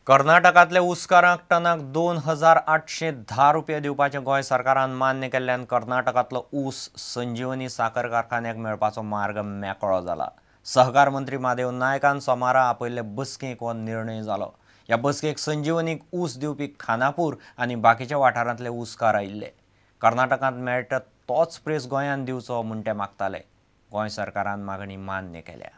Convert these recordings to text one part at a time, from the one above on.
कर्नाटकांतल्या ऊसकारांक टनाक 2810 रुपया दिवपाचें गोंय सरकारान मान्य केल्ल्यान कर्नाटकांतलो ऊस संजीवनी साखर कारखान्याक मेळपाचो मार्ग मेकळो जाला. सहकार मंत्री महादेव नायकान सोमारा आपयल्ले बसकेक हो निर्णय जालो. ह्या बसकेक संजीवनीक ऊस दिवपी खानापूर आनी बाकीच्या वाठारांतले ऊसकार आयिल्ले. कर्नाटकांत मेळटा तोच प्रेस गोंयांत दिवचो म्हूण ते मागताले. गोंय सरकारान मागणी मान्य केल्या.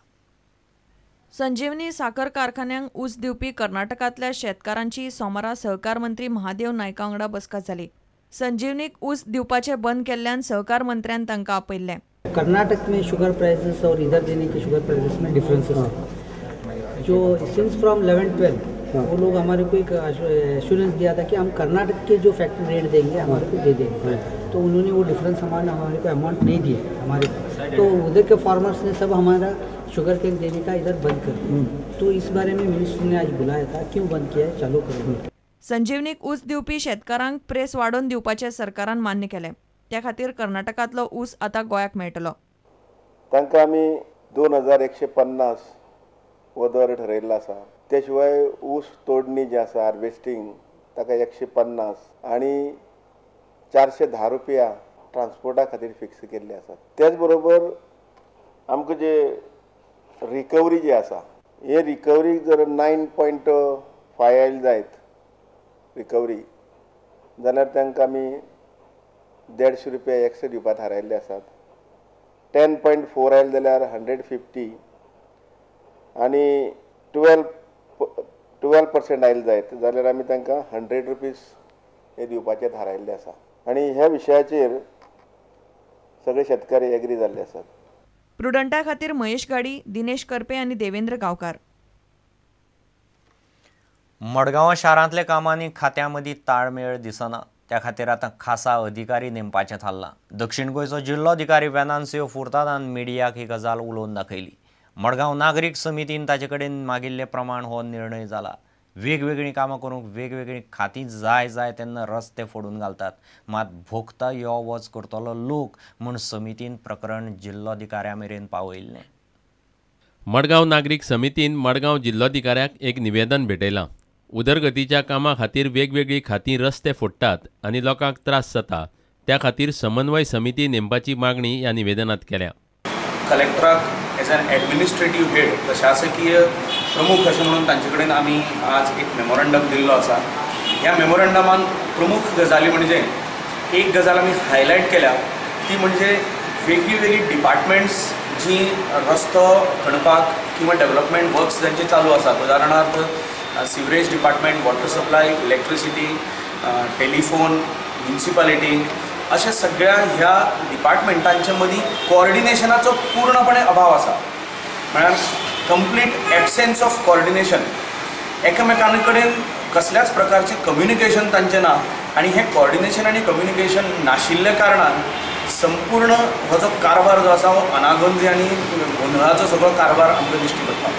संजीवनी साखर कारखान्यांक ऊस दिवपी कर्नाटकांतल्या शेतकारांची सोमारा सहकार मंत्री महादेव नायका वांगडा बसका जाली. संजीवनीक ऊस दिवपाचे बंद केल्ल्यान सहकार मंत्र्यान तांकां आपयल्लें. कर्नाटक में शुगर प्राइसेस और इधर देने के शुगर प्राइसेस में डिफरेंसेस है. जो सिंस फ्रॉम 11-12 वो लोग हमारे को एक एश्योरेंस दिया था कि हम कर्नाटक के जो फैक्ट्री रेट देंगे हमारे को दे देंगे, तो उन्होंने वो डिफरेंस हमारे को अमाउंट नहीं दिया हमारे को. तो उधर के फार्मर्स ने सब हमारा शुगर केन देने का इधर बंद कर दिया. तो इस बारे में मिनिस्टर ने आज बुलाया था, क्यों बंद किया है, चालू करो. संजीवनीक ऊस दिवपी शेतकारांक प्रेस वाडोवन दिवपाचें सरकारान मान्य केलें. त्या खातीर कर्नाटकांतलो ऊस आतां गोंयाक मेळटलो. तांकां आमी 2150 हो दर ठरयल्लो आसा. ते शिवाय ऊस तोडणी जी आसा हार्वेस्टींग ताका 150 आनी 410 रुपया ट्रान्सपोर्टा खातीर फिक्स केल्ले आसात. त्याच बरोबर आमकां जे रिकवरी जी आसा हे रिकवरी जर 9.5 आयली जायत रिकवरी जाल्यार तांकां आमी 150 रुपया एक्स्ट्रा दिवपा थारायल्ले आसात. 10.4 आयले जाल्यार 150 आनी 12% आयले जायत जाल्यार आमी तांकां 100 रुपीज हे दिवपाचे थारायल्ले आसा. आनी ह्या विशयाचेर सगळे शेतकारी एग्री जाल्ले आसात. प्रुडंटा खातीर महेश गाडी, दिनेश करपे आनी देवेंद्र गांवकार. मडगांव शारांतल्या कामांनी खात्यां मदीं ताळमेळ दिसना. त्या खातीर आतां खासा अधिकारी नेमपाचें थारलां. दक्षिण गोंयचो जिल्लोधिकारी वेनान्सियो फुर्तादान मिडियाक ही गजाल उलोवन दाखयली. मडगांव नागरीक समितीन ताचे कडेन मागिल्ले प्रमाण हो निर्णय जाला. वेगवेगळीं कामां करूंक वेगवेगळीं खातीं जाय जाय तेन्ना रस्ते फोडून घालतात, मात भोगता यो वच करतलो लोक म्हूण समितीन प्रकरण जिल्लोधिकाऱ्या मेरेन पावयल्लें. मडगांव नागरीक समितीन मडगांव जिल्लोधिकाऱ्याक एक निवेदन भेटयलां. उदरगतीच्या कामां खातीर वेगवेगळीं खातीं रस्ते फोडटात आनी लोकांक त्रास जाता, त्या खातीर समन्वय समिती नेमपाची मागणी ह्या निवेदनांत केल्या. कलेक्टराक एज एन एडमिनिस्ट्रेटीव हेड, प्रशासकीय प्रमुख अशें म्हणून तांचे कडेन आमी आज एक मेमोरंडम दिल्लो आसा. ह्या मेमोरंडमान प्रमुख गजाली म्हणजे एक गजाल आमी हायलायट केल्या ती म्हणजे वेगळीं वेगळीं डिपार्टमेंट्स जीं रस्तो खणपाक किंवा डेव्हलपमेंट वर्क्स जांचे चालू आसात, उदाहरणार्थ sewerage department, water supply, electricity, telephone, municipality, अशा सगळ्या ह्या डिपार्टमेंटांच्या मदीं कोऑर्डिनेशनाचो पूर्णपणे अभाव आसा. म्हळ्यार कंप्लीट एबसेन्स ऑफ कोऑर्डिनेशन, एकामेकां कडेन कसल्याच प्रकारचें कम्युनिकेशन तांचें ना आनी हें कोऑर्डिनेशन आनी कम्युनिकेशन नाशिल्ल्या कारणान संपूर्ण हो जो कारभार जो आसा हो अनागोंदी आनी गोंदळाचो सगळो कारभार आमकां दिश्टी पडटा.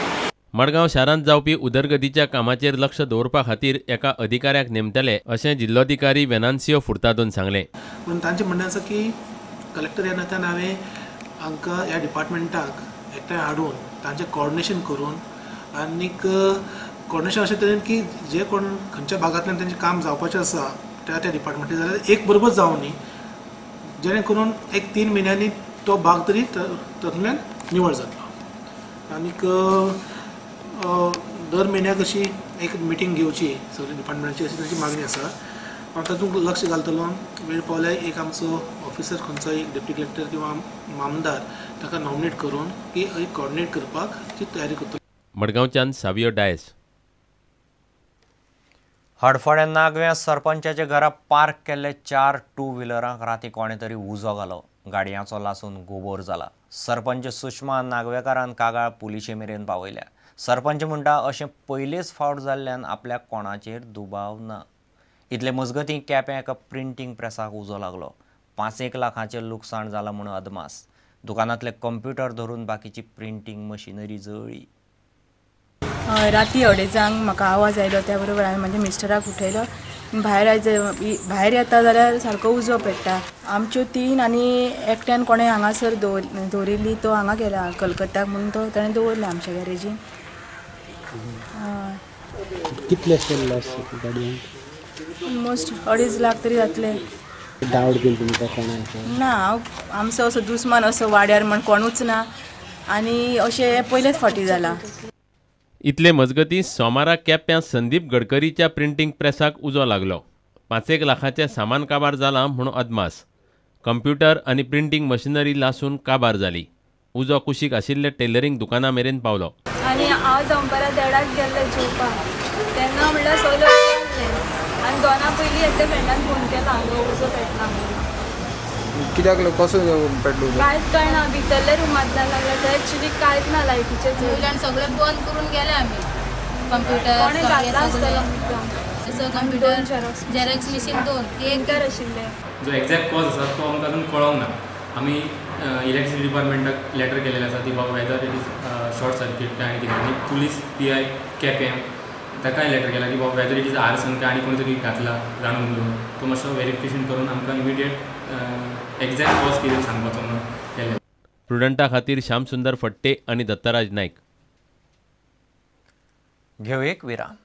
मडगांव शारांत जावपी उदरगतीच्या कामाचेर लक्ष दवरपा खातीर एका अधिकाऱ्याक नेमतले अशें जिल्लोधिकारी वेनान्सियो फुर्तादोन सांगलें. पूण तांचें म्हणणें आसा की कलेक्टर ह्या नात्यान हांवें हांकां ह्या डिपार्टमेंटाक एकठांय हाडून तांचें कोऑर्डिनेशन करून आनीक कोऑर्डिनेशन अशें तरेन की जे कोण खंयच्या भागांतल्यान तांचें काम जावपाचें आसा त्या त्या डिपार्टमेंटान जाल्यार एक बरोबर जावं न्ही, जेणे करून एक 3 म्हयन्यांनी तो भाग तरी तातूंतल्यान निवळ जातलो. आनीक दर म्हयन्याक अशी एक मिटींग घेवची सगळ्या डिपार्टमेंटाची अशी तांची मागणी आसा. हांव तातूंत लक्ष घालतलो. वेळ पावल्यार एक आमचो ऑफिसर खंयचो एक डेप्युटी कलेक्टर किंवा मामदार ताका नॉमिनेट करून की एक कोऑर्डिनेट करपाक ती तयारी करतलो. मडगांवच्यान सावियो डायस. हडफड्या नागव्या सरपंचाच्या घरा पार्क केल्ले 4 टू व्हिलरांक राती कोणें तरी उजो घालो. गाडयांचो लासून गोबोर जाला. सरपंच सुषमा नागवेकारान कागाळ पुलिशे मेरेन पावयल्या. सरपंच म्हणटा अशें पयलेच फावट जाल्ल्यान आपल्याक कोणाचेर दुबाव ना. इतले मजगतीं केप्यां एका प्रिंटींग प्रेसाक उजो लागलो. 5-1 लाखांचें लुकसाण जालां म्हूण अदमास. दुकानांतले कंप्युटर धरून बाकीची प्रिंटींग मशिनरी जळ्ळी. राती 2:30 म्हाका आवाज आयलो, त्या बरोबर हांवें म्हज्या मिस्टराक उठयलो. भायर येता जाल्यार सारको उजो पेट्टा. आमच्यो 3 आनी एकट्यान कोणें हांगासर दवरिल्ली, तो हांगा गेला कलकत्ताक म्हणून तो ताणें दवरला आमच्या गॅरेजीन. कितले लॉस गाडयांक? ऑलमोस्ट 2.5 लाख तरी जातले. डावट बीन तुमकां कोणाक? ना, आमचो असो दुस्मान असो वाड्यार म्हण कोणूच ना आनी अशें पयलेच फावटी जाला. इतले मजगतीं सोमारा केप्यां संदीप गडकरीच्या प्रिंटींग प्रेसाक उजो लागलो. 5 लाखाचें सामान काबार जालां म्हूण अदमास. कंप्युटर आनी प्रिंटींग मशिनरी लासून काबार जाली. उजो कुशीक आशिल्ले टेलरींग दुकाना मेरेन पावलो. आनी हांव दनपारां 1:30 गेल्लें जेवपाक, तेन्ना म्हणल्यार सगळें जालें आनी 2 पयलीं एकट्या फ्रेंडान फोन केला हांगा उजो पेटला म्हणून. कित्याक कसो पेटलो? कांयच कळना, भितरल्या रुमांतल्यान लागला ते एक्चुली कांयच ना लायटीचें. वयल्यान सगळें बंद करून गेले आमी, कंप्युटर कोणें घातला आसतलो कंप्युटर, झेरॉक्स मशीन 2 प्रिंटर आशिल्ले. जो एक्झॅक्ट कॉज आसा तो आमकां अजून कळोंक ना. आमी इलेक्ट्रिसिटी डिपार्टमेंटाक लेटर केलेलें आसा ती बाबा whether it is short circuit काय आनी कितें, आनी पुलीस PI केपें ताकाय लेटर केला की बाबा वेदर it is arson काय आनी कोणी तरी घातला जाणून घेवन, तो मातसो वेरिफिकेशन करून आमकां इमिडिएट एक्झॅक्ट कॉज कितें सांगपाचो म्हणून केलें. प्रुडंटा खातीर श्यामसुंदर फट्टे आनी दत्तराज नायक. घेवं एक विराम.